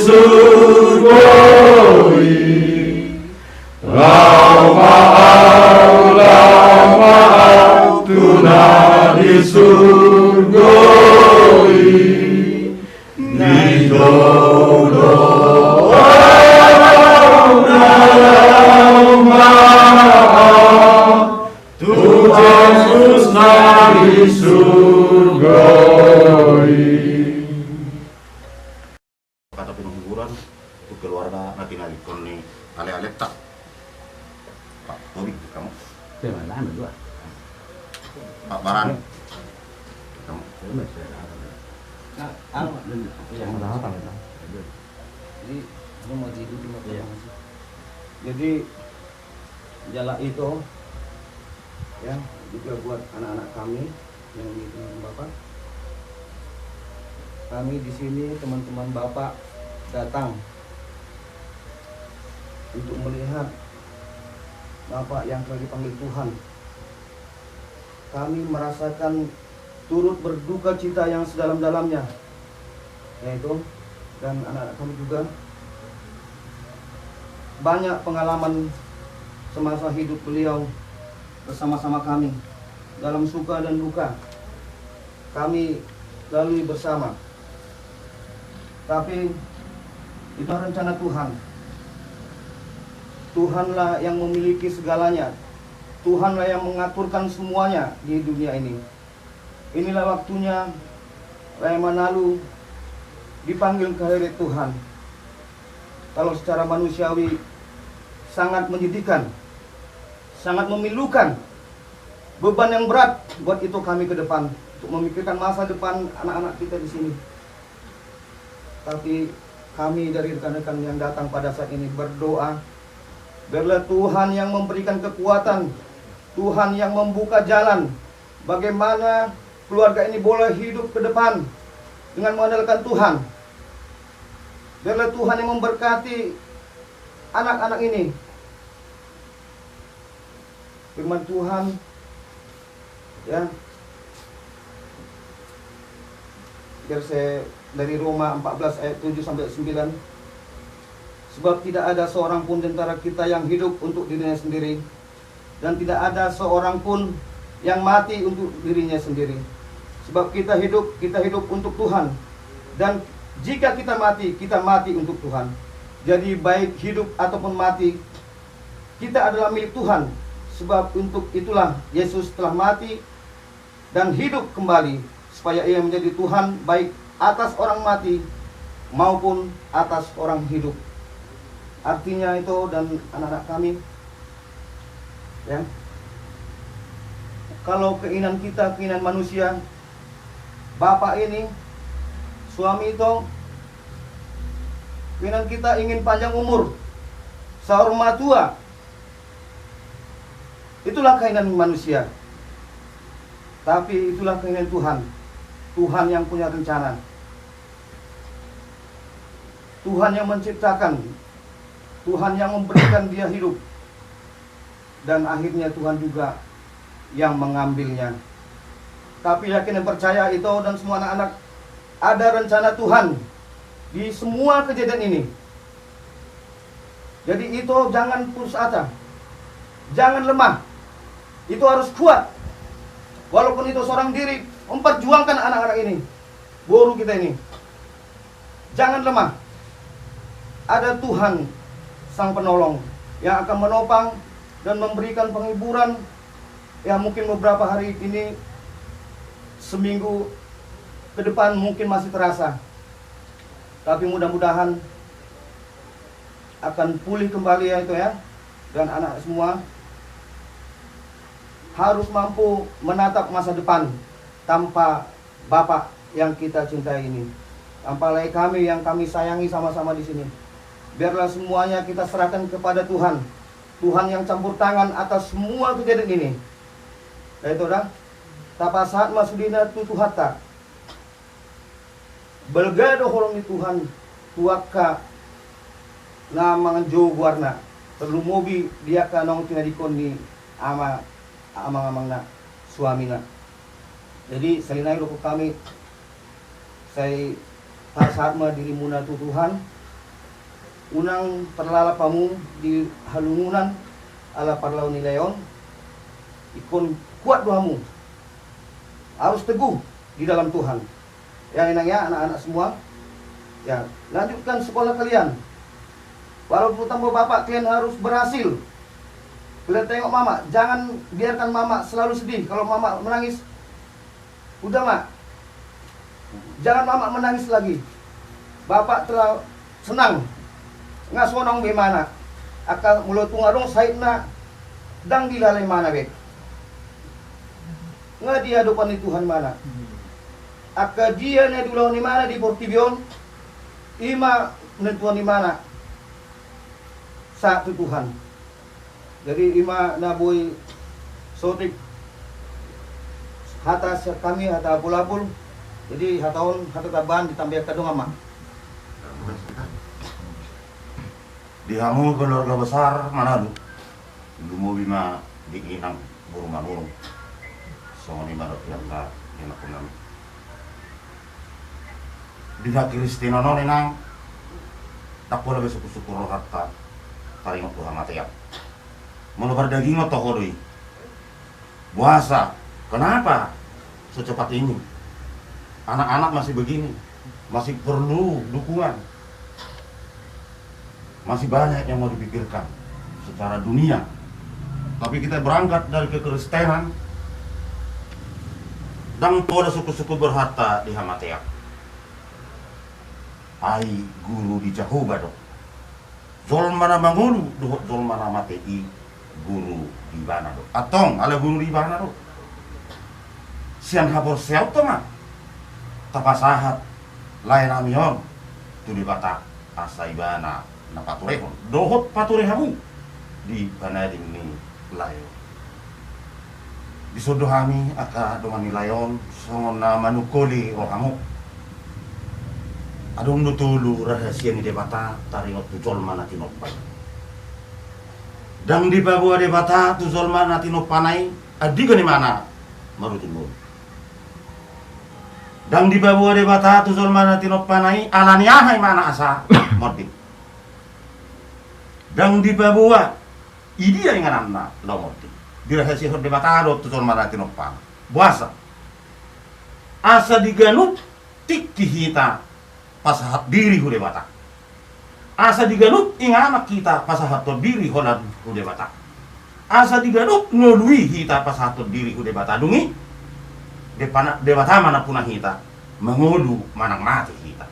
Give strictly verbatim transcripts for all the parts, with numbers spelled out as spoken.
surgo i. Laho ma au, laho ma au tu na di surgo i. Didok do au na laho ma au tu Jesus na di surgo i. Kata penghiburan untuk keluarga na tinadingkon ni alealeta. Pak Bobi, kamu. Pak Baran. Kamu. Nah, apa? Jadi, ini mau dihidupi, mau. Iya. Jadi, jala itu, ya, juga buat anak-anak kami yang di Bapak. Kami di sini, teman-teman Bapak datang untuk melihat Bapak yang telah dipanggil Tuhan. Kami merasakan turut berduka cita yang sedalam-dalamnya, yaitu, dan anak-anak kami juga banyak pengalaman semasa hidup beliau bersama-sama kami dalam suka dan duka. Kami lalui bersama. Tapi itu rencana Tuhan. Tuhanlah yang memiliki segalanya. Tuhanlah yang mengaturkan semuanya di dunia ini. Inilah waktunya Ray Manalu dipanggil ke hadirat Tuhan. Kalau secara manusiawi, sangat menyedihkan, sangat memilukan, beban yang berat buat itu kami ke depan untuk memikirkan masa depan anak-anak kita di sini. Tapi kami dari rekan-rekan yang datang pada saat ini berdoa, biarlah Tuhan yang memberikan kekuatan, Tuhan yang membuka jalan, bagaimana keluarga ini boleh hidup ke depan dengan mengandalkan Tuhan. Biarlah Tuhan yang memberkati anak-anak ini. Firman Tuhan, ya, verse dari Roma empat belas ayat tujuh sampai sembilan. Sebab tidak ada seorang pun di antara kita yang hidup untuk dirinya sendiri, dan tidak ada seorang pun yang mati untuk dirinya sendiri. Sebab kita hidup, kita hidup untuk Tuhan. Dan jika kita mati, kita mati untuk Tuhan. Jadi, baik hidup ataupun mati, kita adalah milik Tuhan. Sebab untuk itulah Yesus telah mati dan hidup kembali, supaya Ia menjadi Tuhan baik atas orang mati maupun atas orang hidup. Artinya itu, dan anak-anak kami, ya, kalau keinginan kita, keinginan manusia, bapak ini, suami itu, keinginan kita ingin panjang umur, saur matua, itulah keinginan manusia. Tapi itulah keinginan Tuhan. Tuhan yang punya rencana. Tuhan yang menciptakan. Tuhan yang memberikan dia hidup. Dan akhirnya Tuhan juga yang mengambilnya. Tapi yakin dan percaya itu dan semua anak-anak, ada rencana Tuhan di semua kejadian ini. Jadi itu jangan putus asa, jangan lemah. Itu harus kuat. Walaupun itu seorang diri memperjuangkan anak-anak ini, boru kita ini. Jangan lemah. Ada Tuhan Sang Penolong yang akan menopang dan memberikan penghiburan. Ya, mungkin beberapa hari ini, seminggu ke depan mungkin masih terasa. Tapi mudah-mudahan akan pulih kembali, ya, itu, ya. Dan anak semua harus mampu menatap masa depan tanpa Bapak yang kita cintai ini. Tanpa lagi kami yang kami sayangi sama-sama di sini. Biarlah semuanya kita serahkan kepada Tuhan. Tuhan yang campur tangan atas semua kejadian ini. Ya itu dah. Tapasahat ma sudena tu Tuhanta. Balga do holong ni Tuhan tu angka na manganjou goarna, tarlumobi di angka naung tinadingkon ni ama, amang-amangna, suamina. Jadi, sahali nai dohot hami, sai pasahat ma dirimuna tu Tuhan, Unang parlalap hamu di halungunan ala parlao ni lae on. Ingkon kuat do hamu, harus teguh di dalam Tuhan. Ya, Inang, ya, anak-anak semua. Ya, lanjutkan sekolah kalian. Walaupun tanpa bapak, kalian harus berhasil. Kalian tengok mama, jangan biarkan mama selalu sedih. Kalau mama menangis, udah, Mak, jangan mama menangis lagi. Bapak telah senang. Nga sonang be imana. Angka molo tung adong sahitna, ndang dilala imana be. Nga di adopan ni Tuhan imana. Angka dia na diulahon imana di portibi on, i ma penentuan imana sahat tu Tuhan. Jadi, i ma na boi sotik hata sian hami, hata apul-apul. Jadi, hata on, hata tambahan, ditambai angka dongan ma. Di hamu keluarga besar Manalu, lumobi ma di Inang boru Manurung. Songon i ma dohot di angka ianakkon nami. Di hakristenon on, Inang, ndang pola be sungkun-sungkun rohanta taringot tu hamatean. Molo pardagingon, toho do i. Boasa? Kenapa secepat ini? Anak-anak masih begini, masih perlu dukungan. Masih banyak yang mau dipikirkan secara dunia. Tapi kita berangkat dari kekristenan, ndang pola sungkun-sungkun rohanta di hamatean. Ai guru di Jahowa do. Jolma na mangolu dohot jolma na mate i guru di ibana do. Antong, ala guru di ibana do, sian haporseaonta ma tapasahat lae nami on tu Debata, asa ibana na paturehon dohot pature hamu di panading ni lae on. Dison do hami angka dongan ni lae on songon na manungkoli rohamu. Adong do tolu rahasia ni Debata taringot tu jolma na tinompa i. Ndang dipaboa Debata tu jolma na tinompana i andigan imana marujung ngolu. Ndang dipaboa Debata tu jolma na tinompana i ala ni aha imana asa monding. Ndang dipaboa i dia ingananna laho monding. Dirahasiahon Debata do tu jolma na tinompana. Boasa? Asa di ganup tingki hita pasahat diri hu Debata. Asa di ganup inganan hita pasahathon diri holan hu Debata. Asa di ganup ngolu i hita pasahathon diri hu Debata. Dung i, Debata, Debata ma nampuna hita, mangolu manang mate hita.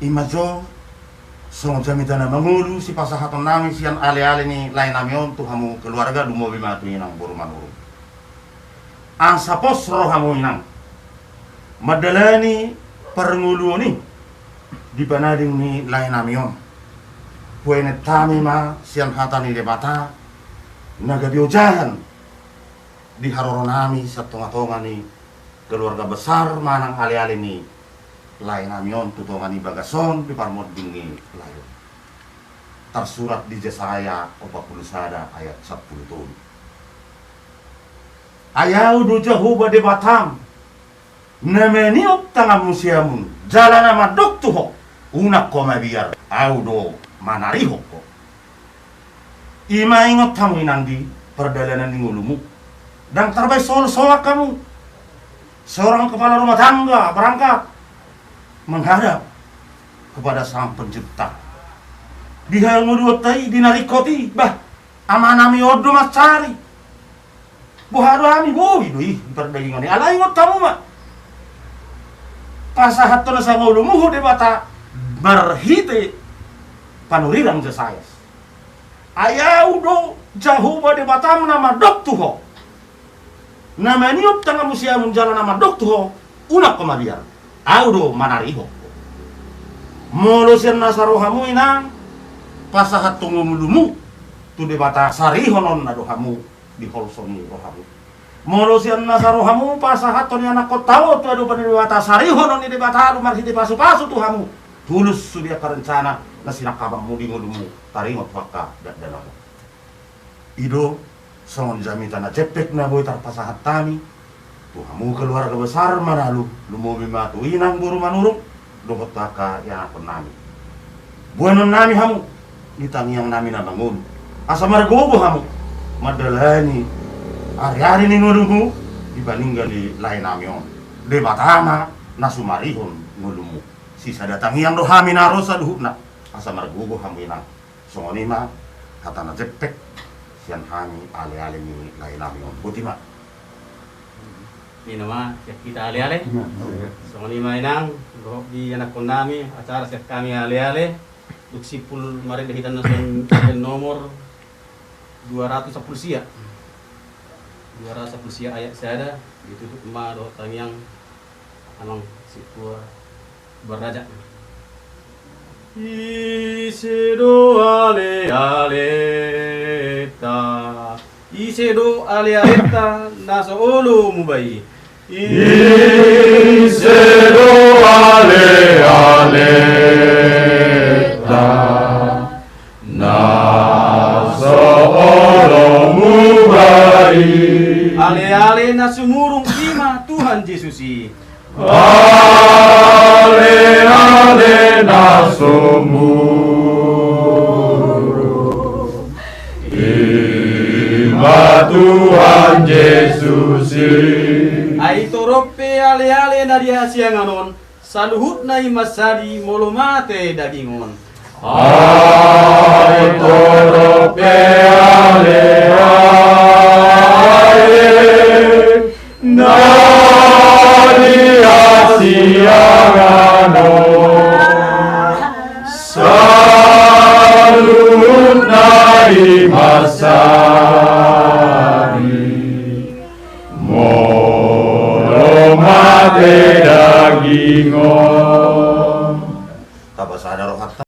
I ma jo songon jamita na mangolu sipasahaton nami sian aleale ni lae nami on tu hamu keluarga, lumobi ma tu Inang boru Manurung. Asa pos rohamu, Inang, mandalani parngoluon i di panading ni lae nami on. Huenethami ma sian hata ni Debata na gabe ojahan di haroro nami sian tonga-tonga ni keluarga besar manang aleale ni lae nami on tu tonga ni bagas on di parmonding ni lae on. Tarsurat di Jesaya opat pulu sada ayat sampulu tolu. Ai Ahu do Jahowa Debatam, na maniop tanganmu siamun jala na mandok tu ho, unang ho mabiar, Ahu do manarihon ho. I ma ingot hamu, Inang, di pardalanan ni ngolumu. Ndang tarbaen soal-soal hamu. Seorang kepala rumah tangga berangkat menghadap kepada Sang Pencipta. Di hangoluonta i, di na ringkot i, bah, amanami on do mansari. Boha do hami, boi do i di pardagingon i. Alai ingot hamu ma, pasahathon nasa ngolumu hu Debata marhite panurirang Jesaya. Ai Ahu do Jahowa Debatam na mandok tu ho, na maniop tanganmu siamun jala na mandok tu ho, unang ho mabiar, Ahu do manarihon ho. Molo sian nasa rohamu, Inang, pasahathon ngolumu tu Debata, sarihononna do hamu di holso ni rohamu. Molo sian nasa rohamu pasahathon ianakhonta on tu adopan ni Debata, sarihonon ni Debata do marhite pasu-pasu tu hamu, tulus sude angka rencana na sinangkapanmu di ngolumu taringot tu angka dakdanak on. I do songon jamita na jempek na boi tarpasahat hami tu hamu keluarga besar Manalu, lumobi ma tu Inang boru Manurung dohot tu angka ianakhonnami. Boanonnami hamu di tangiangnami na mangolu, asa margogo hamu mandalani ariari ni ngolumu di paninggal ni laenami on. Debata ma na sumarihon ngolumu. Sisada tangiang do hami na ro saluhutna, asa margogo hamu, Inang. Songon i ma hata na jempek sian hami aleale ni laenami on. Boti ma. Ninna ma sian hita aleale. Songon i ma, Inang, dohot di anakkonnami, acara sian hami aleale. Dung simpul marende hita na sian, sian nomor dua ratus sampulu sia. Dua ratus sampulu sia ayat sada, ditutup ma dohot tangiang amang sintua Barajak. Ise do alealeta? Ise do alealeta na so olo mubai? Ise do alealeta na so olo mubai? Aleale na sumurung i ma Tuhan Jesus i. Aleale na sumurung i ma Tuhan Jesus i. Ai torop pe aleale na di hasiangan on, saluhutna i mansadi molo mate daging on. Ai torop pe aleale na di hasiangan on, saluhutna i mansadi molo mate daging on. Taba sada rohanta.